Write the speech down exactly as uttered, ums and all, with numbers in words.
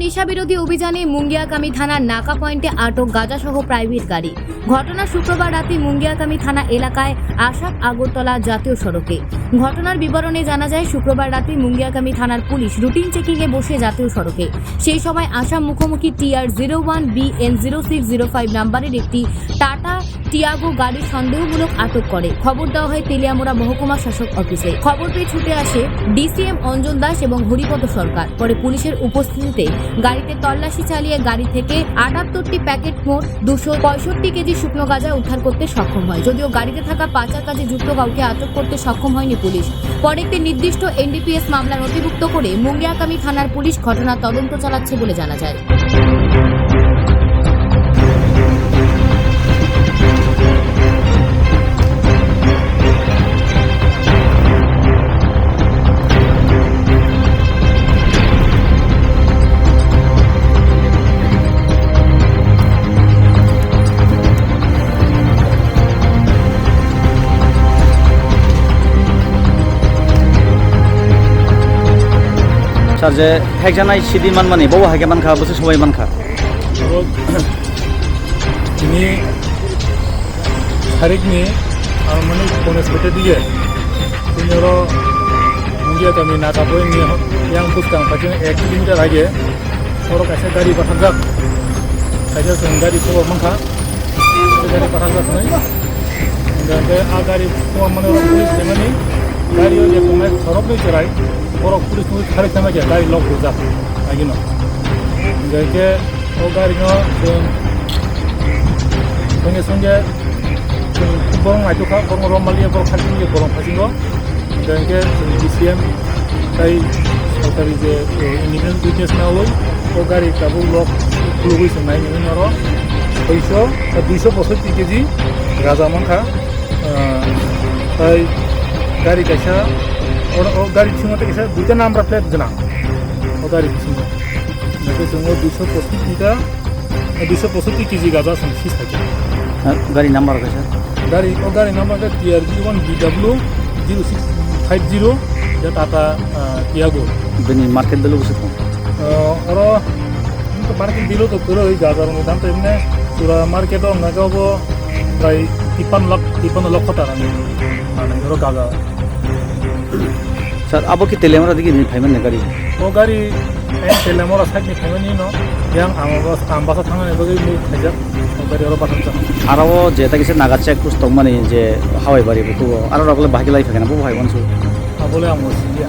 নেশা বিরোধী অভিযানে মুঙ্গিয়াকামি থানার নাকা পয়েন্টে আটক গাঁজাসহ প্রাইভেট গাড়ি। ঘটনা শুক্রবার রাতে মুঙ্গিয়াকামি থানা এলাকায় আসাম আগরতলা জাতীয় সড়কে। ঘটনার বিবরণে জানা যায়, শুক্রবার রাতে মুঙ্গিয়াকামি থানার পুলিশ রুটিন চেকিংয়ে বসে জাতীয় সড়কে। সেই সময় আসাম মুখোমুখি TR zero one BN zero six zero five নাম্বারের একটি টাটা টিয়াগো গাড়ি সন্দেহমূলক আটক করে। খবর দেওয়া হয় তেলিয়ামুড়া মহকুমা শাসক অফিসে। খবর পেয়ে ছুটে আসে ডিসিএম অঞ্জন দাস এবং হরিপদ সরকার। পরে পুলিশের উপস্থিতিতে গাড়িতে তল্লাশি চালিয়ে গাড়ি থেকে আটাত্তরটি প্যাকেট মোট দুশো পঁয়ষট্টি কেজি শুকনো গাঁজা উদ্ধার করতে সক্ষম হয়। যদিও গাড়িতে থাকা পাচার কাজে যুক্ত কাউকে আটক করতে সক্ষম হয়নি পুলিশ। পরে একটি নির্দিষ্ট এনডিপিএস মামলা নথিভুক্ত করে মুঙ্গিয়াকামি থানার পুলিশ ঘটনার তদন্ত চালাচ্ছে বলে জানা যায়। Sir, je thekjanai sidi manmani, bobo hai khe mankha, bwswk sobai mankha. Abo tini tarikni, ang mani phone sete diye. Tini oro Mungia kami naka boy ni yang bwskang phaikhe ek kilometer age. Oro kaisa gari batharjak. Kaisa chwng gari kobo mankha. Kaisa gari batharjak hinwi. Hingkhe a gari kobo mani oro police phaimani. Gari o je tongnai khoroknwi chwrai. Borok police nugwi tharwi khaima khe gari lock rijak. Agino. Hingkhe o gari no chwng songya songya chwng borok naitokha, borok romaliya, borok khachingya, borok phasingo. Hingkhe chwng D C M tai sorkari je, eh, independent witness nawi o gari tabuk lock khulugwi chwng nai nini oro duiso, duiso posotti keji gaja mankha. Ah, tai gari kaisa, oro, o gari bisingo tei kaisa duita number plate gwnang o gari bisingo. Hingkhe chwng o duiso posotti ta, duiso posotti keji gaja chwng seize khaikha. Ah, gari number kaisa? Gari, o gari number khe T R zero one B W zero six five zero, je Tata, ah, Tiago. Bini market value bwswk tong? Ah, oro market value to kwrwi, gaja rokni dam to emne pura market o wngkha khe obo prai tippanno lakh, tippanno lokho taka ni manwi oro gaja. Sir, abo khe Teliamura digi ni phaimani gari? O gari, eh, Teliamura side ni phaimani no, yang ang bas-, ang basa thangani bagwi move khaijak, o gari oro batharjak. Aro o je ta kisa Naga check post tongmani je Hawai bari bukugo, aro rok le bahai khe lai phaikha na, bo bahai wansu? Abo le ang bo siliya.